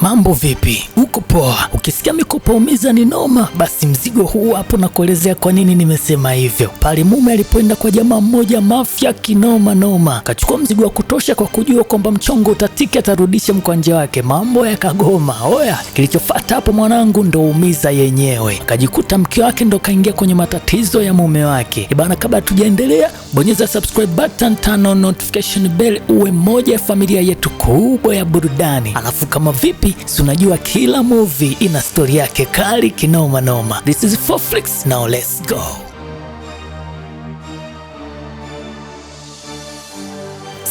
Mambo vipi? Uko poa? Ukisikia mikopo umiza ni noma, basi mzigo huu hapo na kuelezea kwa nini nimesema hivyo. Pale mume alipoenda kwa jamaa mmoja mafia kinoma noma, kachukua mzigo wa kutosha kwa kujua kwamba mchongo utatiki, atarudisha mkwanja wake. Mambo yakagoma. Oya, kilichofuata hapo mwanangu ndo umiza yenyewe. Akajikuta mke wake ndo kaingia kwenye matatizo ya mume wake. Ibana, kabla tujaendelea, bonyeza subscribe button, tano notification bell, uwe moja ya familia yetu kubwa ya burudani. Alafu kama vipi, si unajua kila movie ina story yake kali kinoma noma. This is 4Flix, now let's go.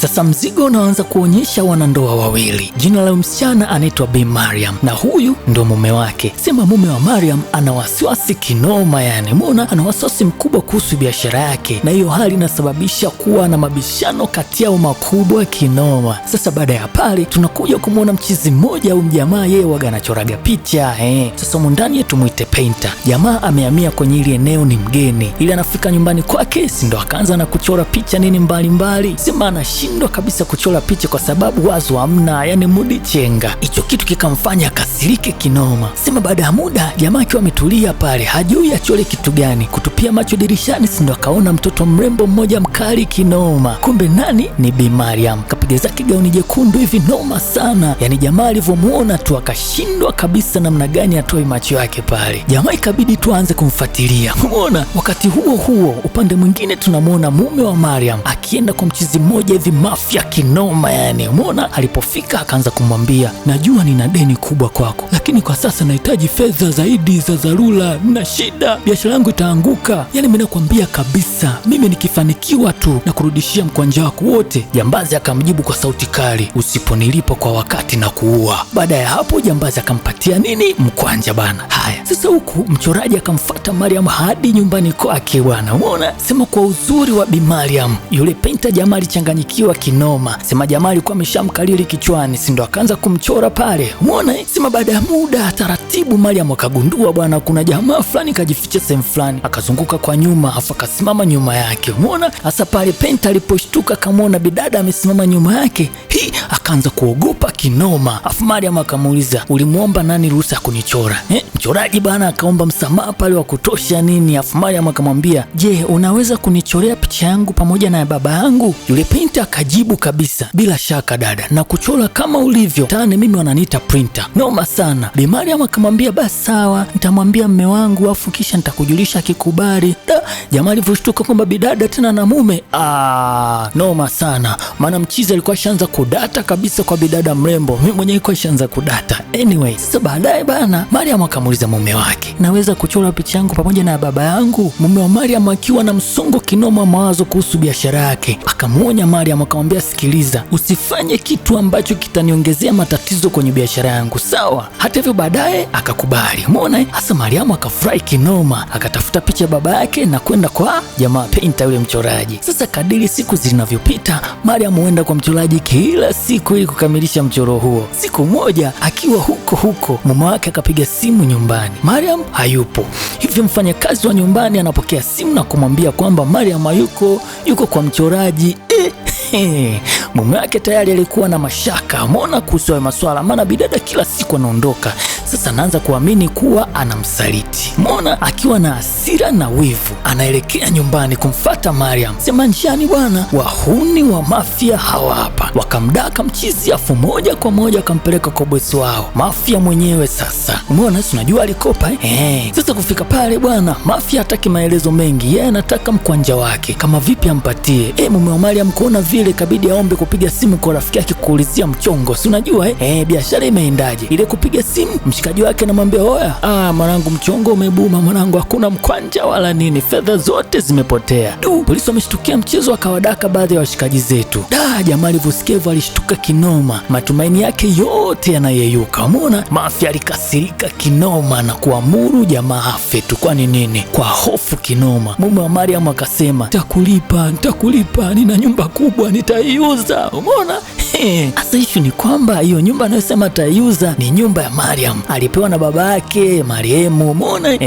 Sasa mzigo unaanza kuonyesha wanandoa wawili. Jina la msichana anaitwa Bi Mariam na huyu ndo mume wake. Sema mume wa Mariam ana wasiwasi kinoma, yani muona ana wasiwasi mkubwa kuhusu biashara yake, na hiyo hali inasababisha kuwa na mabishano kati yao makubwa kinoma. Sasa baada ya pale tunakuja kumuona mchizi mmoja au mjamaa, yeye waga anachoraga picha Sasa ndani yetu muite painter. Jamaa amehamia kwenye ile eneo, ni mgeni. Ili anafika nyumbani kwake, si ndo akaanza na kuchora picha nini mbalimbali. Sema anashindwa kabisa kuchora picha kwa sababu wazo hamna, yani mudi chenga. Hicho kitu kikamfanya akasirike kinoma. Sema baada ya muda jamaa akiwa ametulia pale, hajui achore kitu gani, kutupia macho dirishani, si ndo akaona mtoto mrembo mmoja mkali kinoma. Kumbe nani? Ni Bi Mariam. Kapiga zake gauni jekundu hivi noma sana. Yani jamaa alivyomuona tu akashindwa kabisa namna gani atoe macho yake pale. Jamaa ikabidi tu aanze kumfuatilia. Umeona? Wakati huo huo upande mwingine tunamuona mume wa Mariam akienda kwa mchizi mmoja hivi mafia kinoma, yani umeona. Alipofika akaanza kumwambia, najua nina deni kubwa kwako, lakini kwa sasa nahitaji fedha zaidi za dharura, nina shida, biashara yangu itaanguka. Yani mimi nakwambia kabisa, mimi nikifanikiwa tu na kurudishia mkwanja wako wote. Jambazi akamjibu kwa sauti kali, usiponilipa kwa wakati na kuua. Baada ya hapo jambazi akampatia nini? Mkwanja bana. Haya, sasa huku mchoraji akamfuata Mariam hadi nyumbani kwake bwana. Umeona? Sema kwa uzuri wa Bi Mariam, yule painter jamaa alichanganyikiwa kinoma. Sema jamaa alikuwa ameshamkalili kichwani, si ndo akaanza kumchora pale. Umeona? Sema baada ya muda taratibu Mariam akagundua bwana kuna jamaa fulani kajificha sehemu fulani, akazunguka kwa nyuma afa akasimama nyuma yake. Umeona? Hasa pale painter aliposhtuka akamwona bidada amesimama nyuma yake, hi akaanza kuogopa kinoma. Afu Mariam akamuuliza, ulimuomba nani ruhusa kunichora? Mchoraji bana akaomba msamaha pale wa kutosha nini. Afu Mariam akamwambia, je, unaweza kunichorea picha yangu pamoja na baba yangu? Yule painter akajibu kabisa, bila shaka dada, na kuchora kama ulivyo tani, mimi wananiita printer. Noma sana. Bi Mariam akamwambia, basi sawa, nitamwambia mume wangu afu kisha nitakujulisha akikubali. Jamaa alivyoshtuka kwamba bidada tena na mume, noma sana. Maana mchizi alikuwa ashaanza kudata kabisa kwa bidada mrembo, mimi mwenyewe nilikuwa ashaanza kudata. Anyway, sasa baadaye bana Mariam akamuuliza mume wake, naweza kuchora picha yangu pamoja na baba yangu? Mume wa Mariam akiwa na msongo kinoma mawazo kuhusu biashara yake, akamuonya Mariam akamwambia, sikiliza, usifanye kitu ambacho kitaniongezea matatizo kwenye biashara yangu, sawa? Hata hivyo baadaye akakubali. Umeona? Hasa Mariam akafurahi kinoma, akatafuta picha baba yake na kwenda kwa jamaa painter yule mchoraji. Sasa kadiri siku zinavyopita, Mariam huenda kwa mchoraji kila siku ili kukamilisha mchoro huo. Siku moja akiwa huko huko, mume wake akapiga simu nyumbani, Mariam hayupo. Hivyo mfanyakazi wa nyumbani anapokea simu na kumwambia kwamba Mariam hayuko, yuko kwa mchoraji. Mume wake tayari alikuwa na mashaka, umeona, kuhusu hayo maswala, maana bidada kila siku anaondoka. Sasa anaanza kuamini kuwa anamsaliti. Umeona, akiwa na hasira na wivu anaelekea nyumbani kumfata Mariam. Sema njiani bwana, wahuni wa mafia hawa hapa. Wakamdaka mchizi afu moja kwa moja akampeleka kwa bosi wao, mafia mwenyewe. Sasa umeona, si unajua alikopa Sasa kufika pale bwana, mafia hataki maelezo mengi, yeye anataka mkwanja wake, kama vipi ampatie. Mume wa Mariam kuona vile kabidi aombe kupiga simu kwa rafiki yake kuulizia mchongo, si unajua biashara imeendaje. Ile kupiga simu mshikaji wake anamwambia, oya, mwanangu mchongo umebuma mwanangu, hakuna mkwanja wala nini, fedha zote zimepotea. Du, polisi wameshtukia mchezo akawadaka baadhi ya washikaji zetu. Da, jamaa alivyosikia alishtuka kinoma, matumaini yake yote yanayeyuka. Umeona, mafia alikasirika kinoma na kuamuru jamaa afe tu, kwani nini, kwa hofu kinoma. Mume wa Mariam akasema, nitakulipa, nitakulipa, nina nyumba kubwa nitaiuza. Umeona? Sasa issue ni kwamba hiyo nyumba anayosema ataiuza ni nyumba ya Mariam, alipewa na baba yake marehemu, umeona?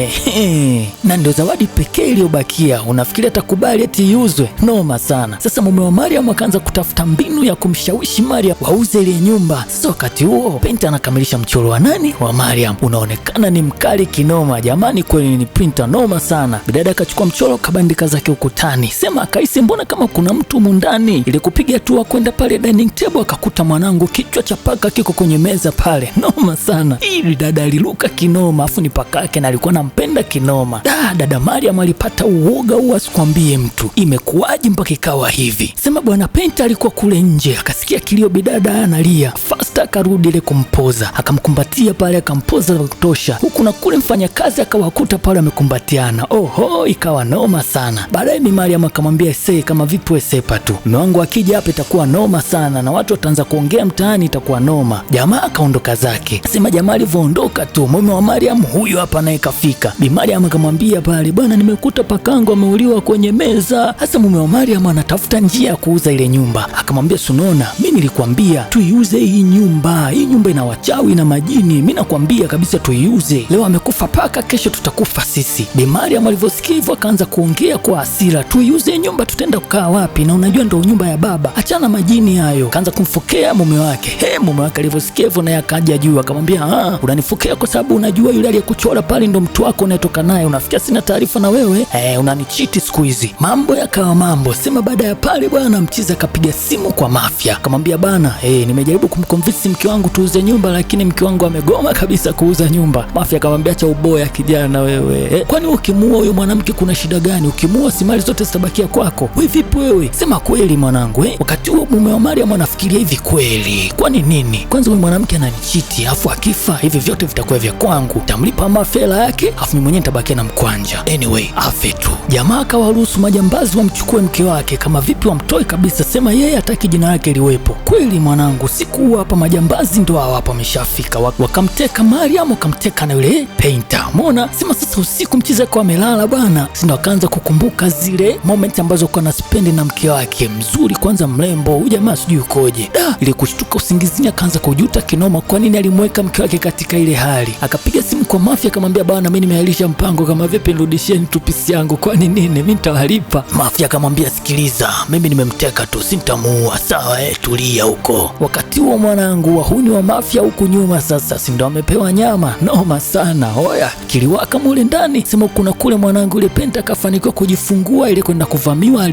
Na ndio zawadi pekee iliyobakia. Unafikiri atakubali eti iuzwe? Noma sana. Sasa mume wa Mariam akaanza kutafuta mbinu ya kumshawishi Mariam wauze ile nyumba. Sasa wakati huo Penta anakamilisha mchoro wa nani? Wa Mariam. Unaonekana ni mkali kinoma jamani, kweli ni printer noma sana. Bidada akachukua mchoro kabandika zake ukutani, sema akaisi mbona kama kuna mtu mundani. Ili kupiga hatua kwenda pale dining table akakuta mwanangu kichwa cha paka kiko kwenye meza pale, noma sana. Ili dada aliruka kinoma, afu ni paka yake na alikuwa anampenda kinoma. Dada Mariam alipata uoga huo asikwambie mtu, imekuwaje mpaka ikawa hivi? Sema bwana Penta alikuwa kule nje akasikia kilio, bidada analia fasta, akarudi ile kumpoza, akamkumbatia pale, akampoza za kutosha. Huku na kule mfanyakazi akawakuta pale wamekumbatiana, oho, ikawa noma sana. Baadaye Bi Mariam akamwambia ese, kama vipi wewe sepa tu, mume wangu akija hapa itakuwa noma sana na watu wataanza kuongea mtaani, itakuwa noma. Jamaa akaondoka zake. Sema jamaa alivyoondoka tu mume wa Mariam huyu hapa naye kafika. Bi Mariam akamwambia pale, bwana nimekuta pakangu ameuliwa kwenye meza. Hasa mume wa Mariam anatafuta njia ya kuuza ile nyumba, akamwambia sunona, mimi nilikwambia tuiuze hii nyumba, hii nyumba ina wachawi na majini, mimi nakwambia kabisa tuiuze. Leo amekufa paka, kesho tutakufa sisi. Bi Mariam alivyosikia hivyo akaanza kuongea kwa hasira, tuiuze nyumba, tutaenda kukaa wapi? Na unajua ndio nyumba ya baba, achana majini hayo. Akaanza kumfokea mume wake. Mume wake alivyosikia hivyo naye akaja juu akamwambia, unanifokea kwa sababu unajua yule aliyekuchora pale ndo mtu wako unayetoka naye, unafikia sina taarifa na wewe, unanichiti siku hizi. Mambo yakawa mambo. Sema baada ya pale bwana mchizi akapiga simu kwa Mafia akamwambia, bana nimejaribu kumconvince mke wangu tuuze nyumba, lakini mke wangu amegoma kabisa kuuza nyumba. Mafia akamwambia, acha uboya kijana wewe, kwani ukimuoa huyo mwanamke kuna shida gani? Ukimuoa si mali zote zitabakia kwako. Wewe vipi wewe? Sema kweli mwanangu. Wakati huo mume wa Mariam anafikiria hivi, kweli kwani nini? Kwanza huyu mwanamke ananichiti, afu akifa hivi vyote vitakuwa vya kwangu, tamlipa Mafia hela yake, afu mimi mwenyewe nitabakia na mkwanja. Anyway, afe tu. Jamaa akawaruhusu majambazi wamchukue mke wake, kama vipi wamtoe kabisa, sema yeye hataki jina lake liwepo. Kweli mwanangu, siku hapa majambazi ndo hao hapa wameshafika, wakamteka Mariam, wakamteka na yule painter. Umeona? Sema sasa usiku mchizi akawa amelala bwana, si ndo akaanza kukumbuka zile moment ambazo kwa na spend na mke wake mzuri, kwanza mrembo huyu jamaa sijui ukoje. Ile kushtuka usingizini akaanza kujuta kinoma, kwa nini alimweka mke wake katika ile hali. Akapiga simu kwa Mafia akamwambia, bwana mimi nimeahirisha mpango, kama vipi nirudishieni tu pisi yangu, kwani nini mimi nitawalipa. Mafia akamwambia, sikiliza, mimi nimemteka tu, sintamuua, sawa tulia huko. Wakati huo mwanangu wahuni wa Mafia huku nyuma sasa si ndo amepewa nyama noma sana. Hoya kiliwaka mule ndani. Sema kuna kule mwanangu ile Penta akafanikiwa kujifungua, ile kwenda kuvamiwa,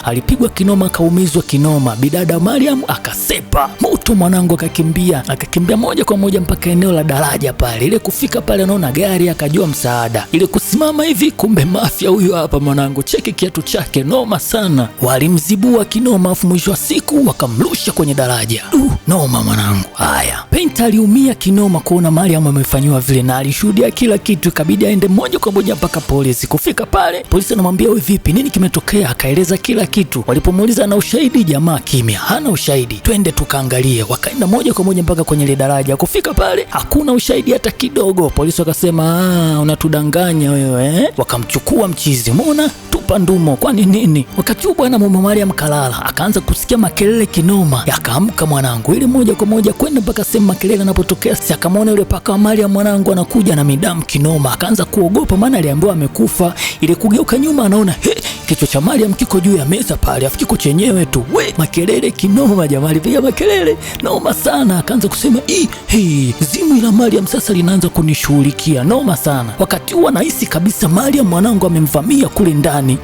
alipigwa kinoma, kaumizwa kinoma. Bidada Mariam akasepa moto mwanangu, akakimbia moja kwa moja mpaka eneo la daraja pale. Ile kufika pale anaona gari akajua msaada, ile kusimama hivi, kumbe Mafia huyu hapa mwanangu, cheki kiatu chake noma sana. Walimzibua kinoma, afu mwisho wa siku wakamrusha kwenye daraja. Noma mwanangu. Haya, Penta aliumia kinoma kuona Mariam amefanywa vile na alishuhudia kila kitu, ikabidi aende moja kwa moja mpaka polisi. Kufika pale polisi anamwambia, wewe vipi, nini kimetokea? Akaeleza kila kitu. Walipomuuliza na ushahidi, jamaa kimya, hana ushahidi. Twende tukaangalie. Wakaenda moja kwa moja mpaka kwenye ile daraja. Kufika pale hakuna ushahidi hata kidogo. Polisi wakasema, unatudanganya wewe. Wakamchukua mchizi, umeona, tupa ndumo, kwani nini? Wakati huo bwana mume Mariam kalala, akaanza kusikia makelele kinoma, akaamka mwanangu, ile moja kwa moja kwenda mpaka sehemu makelele yanapotokea. Si akamwona yule paka wa Mariam mwanangu anakuja na midamu kinoma, akaanza kuogopa, maana aliambiwa amekufa. Ile kugeuka nyuma anaona kichwa cha Mariam kiko juu ya meza pale, afu kiko chenyewe tu. We, makelele kinoma jamaa, alipiga makelele noma sana, akaanza kusema zimu la Mariam sasa linaanza kunishughulikia noma sana. Wakati huo anahisi kabisa Mariam mwanangu amemvamia kule ndani,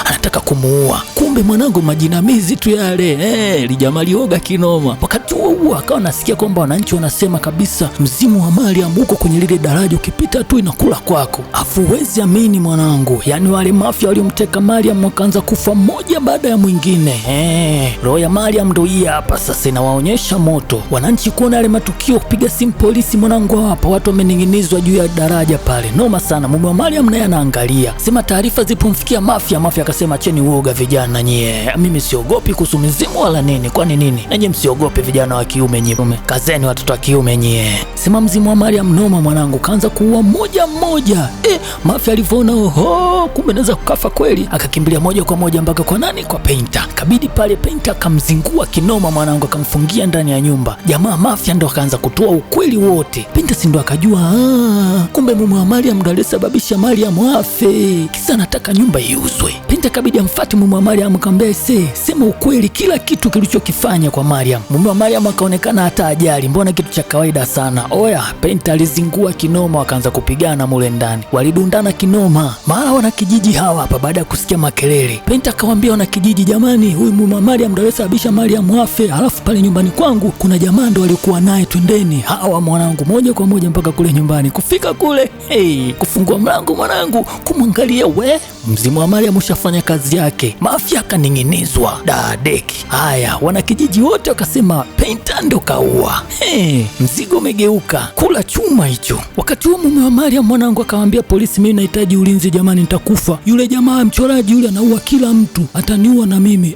anataka kumuua. Kumbe mwanangu majinamizi tu yale, lijamaa lioga kinoma. Wakati huo huo akawa anasikia kwamba wananchi wanasema kabisa mzimu wa Mariam uko kwenye lile daraja, ukipita tu inakula kwako. Afu huwezi amini mwanangu, yani wale mafia waliomteka Mariam wakaanza kufa mmoja baada ya mwingine. Roho ya Mariam ndo hii hapa sasa inawaonyesha moto. Wananchi kuona yale matukio, kupiga simu polisi, mwanangu hapa watu wamening'inizwa juu ya daraja pale, noma sana. Mume wa Mariam naye anaangalia, sema taarifa zipomfikia Mafia, Mafia akasema acheni uoga vijana nyie, mimi siogopi kuhusu mizimu wala nini, kwani nini? Na nyie msiogope vijana wa kiume nyie, kazeni watoto wa kiume nyie. Sema mzimu wa Mariam noma mwanangu, kaanza kuua mmoja mmoja. Mafia alivyoona oho, kumbe naweza kukafa kweli, akakimbilia moja kwa moja mpaka kwa nani? Kwa Painter. Kabidi pale Painter akamzingua kinoma mwanangu, akamfungia ndani ya nyumba. Jamaa Mafia ndo akaanza kutoa ukweli wote. Painter si ndo akajua, kumbe mume wa Mariam ndo alisababisha Mariam afe, kisa anataka nyumba iuzwe. Painter kabidi amfuate mume wa Mariam, akamwambia sema ukweli kila kitu kilichokifanya kwa Mariam. Mume wa Mariam akaonekana hata ajali, mbona kitu cha kawaida sana. Oya, Painter alizingua kinoma, wakaanza kupigana mule ndani, walidundana kinoma. Mara wanakijiji hawa hapa, baada ya kusikia makelele, Painter akawaambia wanakijiji, jamani, huyu mume wa Mariam ndo alisababisha Mariam afe, alafu pale nyumbani kwangu kuna jamaa ndo alikuwa naye, twendeni. Hawa mwanangu moja kwa moja mpaka kule nyumbani. Kufika kule, hey, kufungua mlango mwanangu, kumwangalia, we mzimu wa Mariam ushafanya kazi yake. Mafia akaning'inizwa dadeki. Haya, wanakijiji wote wakasema Painter ndo kaua. Hey, mzigo umegeuka kula chuma hicho. Wakati huo mume wa Mariam mwanangu akamwambia polisi, mimi nahitaji ulinzi jamani, nitakufa. Yule jamaa mchoraji yule anaua kila mtu, ataniua na mimi.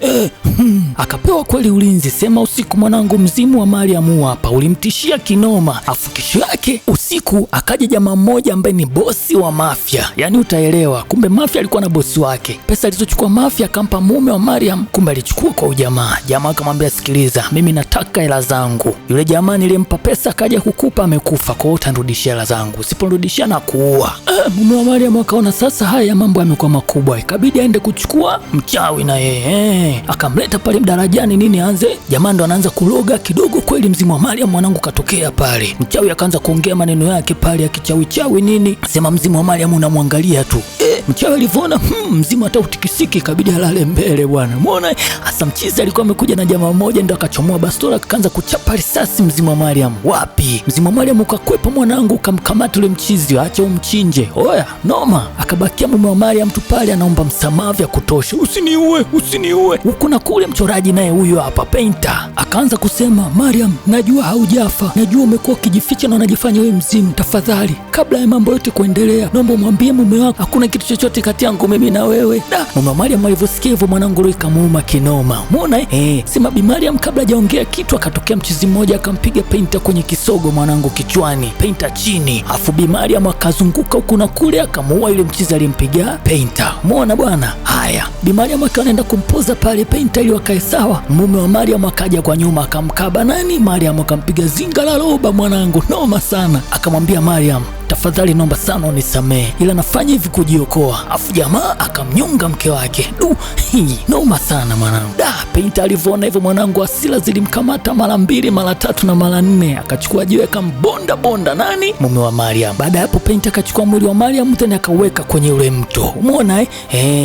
Akapewa kweli ulinzi. Sema usiku mwanangu, mzimu wa Mariam hapa ulimtishia kinoma. Afu kesho yake usiku akaja jamaa mmoja ambaye ni bosi wa Mafia, yani utaelewa, kumbe Mafia alikuwa na bosi wake. Pesa alizochukua Mafia akampa mume wa Mariam, kumbe alichukua kwa ujamaa. Jamaa akamwambia, sikiliza, mimi nataka hela zangu. Yule jamaa nilimpa pesa akaja kukupa amekufa, kwa hiyo utanirudishia hela zangu, usiponirudishia na kuua. Mume wa Mariam akaona sasa haya mambo yamekuwa makubwa, ikabidi aende kuchukua mchawi na yeye. Akamleta pale mdarajani nini anze, jamaa ndo anaanza kuloga kidogo. Kweli mzimu wa Mariam mwanangu katokea pale, mchawi akaanza kuongea maneno yake pale ya kichawi chawi nini, sema mzimu wa Mariam unamwangalia tu. Mchawi alivyoona mzimu hata utikisiki, ikabidi alale mbele bwana. Muona hasa mchizi alikuwa amekuja na jamaa mmoja, ndo akachomoa bastola akaanza kuchapa risasi mzimu wa Mariam. Wapi, mzimu wa Mariam ukakwepa mwanangu, ukamkamata ule mchizi, acha umchinje. Oya noma, akabakia mume wa Mariam tu pale anaomba msamaha vya kutosha, usiniue, usiniue. Huku na kule mchoraji naye huyo hapa Painter akaanza kusema, Mariam, najua haujafa, najua umekuwa ukijificha na unajifanya wewe mzimu. Tafadhali, kabla ya mambo yote kuendelea, naomba umwambie mume wako hakuna kitu chochote kati yangu mimi na wewe. Da, mume wa Mariam alivyosikia hivyo mwanangu roho ikamuuma kinoma. Muona sema Bi Mariam kabla hajaongea kitu akatokea mchizi mmoja akampiga Painter kwenye kisogo mwanangu kichwani, Painter chini. Afu Bi Mariam akazunguka huku na kule akamuua yule mchizi alimpiga Painter. Muona bwana? Haya, Bi Mariam akawa anaenda kumpoza pale Painter ili wakae sawa. Mume wa Mariam akaja kwa nyuma akamkaba nani Mariam, akampiga zinga la roba mwanangu, noma sana. Akamwambia Mariam, tafadhali naomba sana unisamee, ila nafanya hivi kujiokoa. Afu jamaa akamnyonga mke wake. Du, hii noma sana mwanangu. Da, Painter alivyoona hivyo mwanangu hasira zilimkamata mara mbili, mara tatu na mara nne. Akachukua jiwe akambonda bonda nani? Mume wa Mariam. Baada hapo Painter akachukua mwili wa Mariam tena akaweka kwenye ule mto. Umeona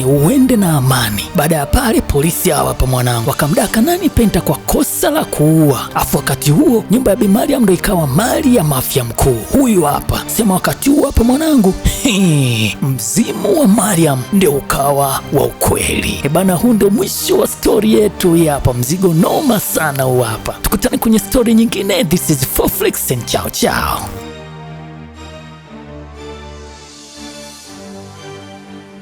uende na amani. Baada ya pale polisi hawa hapa mwanangu wakamdaka nani? Painter kwa kosa la kuua. Afu wakati huo nyumba ya Bi Mariam ndo ikawa mali ya mafia mkuu huyu hapa. Sema wakati huo hapa mwanangu, mzimu wa Mariam ndio ukawa wa ukweli. Bana, huu ndio mwisho wa story yetu hapa. Mzigo noma sana huu hapa. Tukutane kwenye story nyingine. This is 4Flix and ciao ciao.